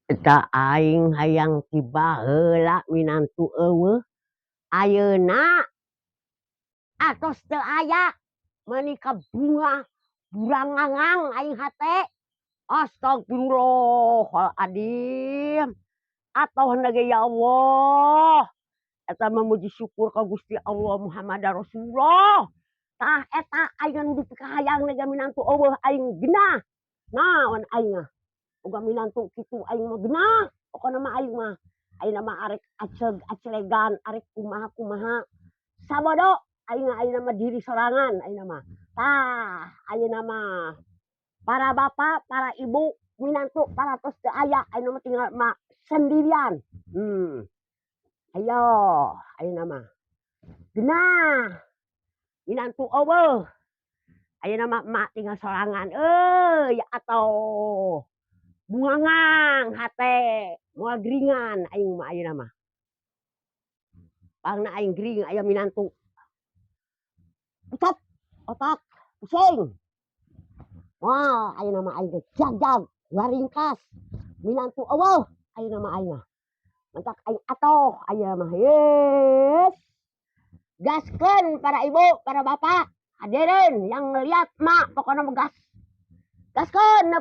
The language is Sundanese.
Eta aing hayang ti baheula minantu euweuh, ayeuna atos teu aya, meuni kabungah burangangang aing hate. Astagfirullahaladzim, atohna ge, ya Allah, eta mah muji syukur ka Gusti Allah, Muhammadar Rasulullah. Tah, eta aing nu dipikahayang ge minantu euweuh, aing genah. Naon, aing mah boga minantu kitu, aing mah genah. Pokona mah aing mah ayeuna mah arek aceg aclegan, arek kumaha kumaha, sabodo aing mah. Ayeuna mah diri sorangan ayeuna mah. Tah, ayeuna mah para bapak, para ibu, minantu parantos teu aya, ayeuna mah tinggal emak sendirian. Ayo, ayeuna mah genah minantu euweuh, ayeuna mah emak tinggal sorangan euy. Atoh, bungangang hate, moal geringan aing mah ayeuna mah. Pangna aing gering aya minantu. Pucat otak, pusing. Wah, ayeuna mah aing teh jagjag waringkas minantu euweuh. Ayeuna mah aing mah matak aing atoh ayeuna mah. Yes, gaskeun para ibu, para bapak, hadirin yang ngeliat mak, pokoknya mah gas, gaskeun.